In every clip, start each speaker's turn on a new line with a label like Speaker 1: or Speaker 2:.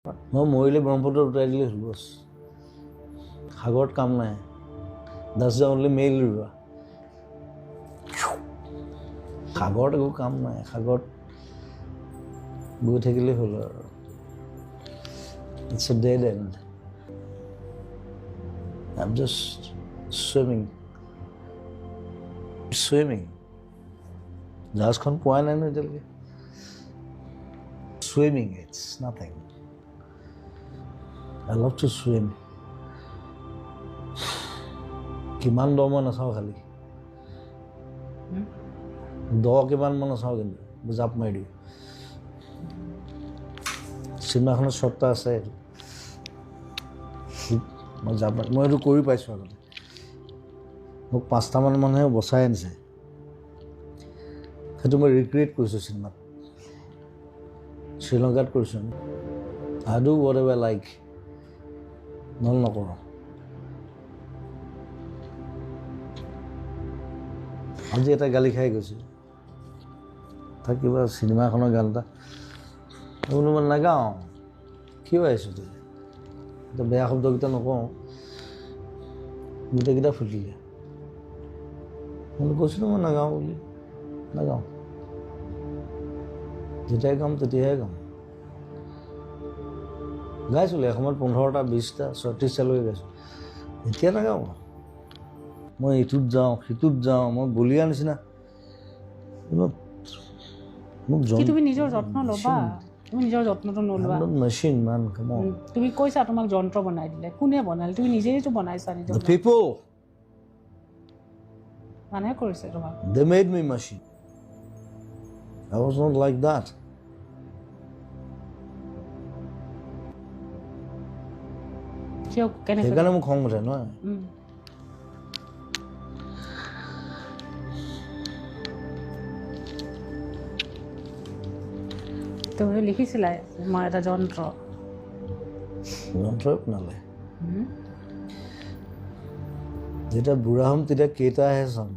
Speaker 1: মই মৰিলে ব্ৰহ্মপুত্ৰত উটাই দিলে হ'ল, বছ। সাগৰত কাম নাই। That's the only male river. সাগৰত একো কাম নাই, সাগৰত গৈ থাকিলেই হ'ল আৰু। It's a dead end. I am just swimming, swimming. জাহাজখন পোৱাই নাই নহয় এতিয়ালৈকে। Swimming, it's nothing. I love to swim. কিমান দ মই নাচাওঁ, খালি দ কিমান মই নাচাওঁ, কিন্তু জাপ মাৰি দিওঁ। চিনেমাখনত শ্বট এটা আছে এইটো, মই জাপ মাৰি, মই এইটো কৰি পাইছোঁ আগতে। মোক 5টামান মানুহে বচাই আনিছে, সেইটো মই ৰিক্ৰিয়েট কৰিছোঁ চিনেমাত, শ্ৰীলংকাত কৰিছোঁ। I do whatever like, নহ'লে নকৰোঁ। আজি এটা গালি খাই গৈছোঁ, তাক কিবা চিনেমা এখনৰ গান এটা বোলো মই নাগাওঁ, কিয় আহিছোঁ তেতিয়া? এতিয়া বেয়া শব্দকেইটা নকওঁ, গোটেইকেইটা ফুটিলে। মই কৈছিলোঁ মই নাগাওঁ বুলি, নাগাওঁ। যেতিয়াই গাম তেতিয়াহে গাম। গাইছিলোঁ এসময়ত 15টা, 20টা, 36টালৈকে গাইছোঁ। এতিয়া নাগাওঁ। মই ইটোত যাওঁ, সিটোত যাওঁ, মই বলিয়া নিচিনা। মোক
Speaker 2: তুমি নিজৰ যত্ন ল'বা, তুমি নিজৰ যত্নটো Nalwa.
Speaker 1: Machine man, come on.
Speaker 2: তুমি কৈছা তোমাক যন্ত্ৰ বনাই দিলে, কোনে বনালে? তুমি নিজেইতো বনাইছা নিজৰ।
Speaker 1: The people.
Speaker 2: মানুহে কৰিছে তোমাক।
Speaker 1: They made me machine. I was not like that.
Speaker 2: কিয়, কেনেকৈ?
Speaker 1: সেইকাৰণে মোক খং উঠে নহয়।
Speaker 2: তুমি লিখিছিলা মই এটা যন্ত্ৰ।
Speaker 1: যন্ত্ৰই বনালে। যেতিয়া বুঢ়া হ'ম তেতিয়া কেইটাহে চাম।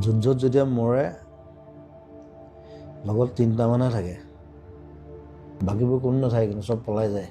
Speaker 1: যুদ্ধত যেতিয়া মৰে লগত 3টামানহে থাকে, বাকীবোৰ কোনো নাথাকে, কিন্তু চব পলাই যায়।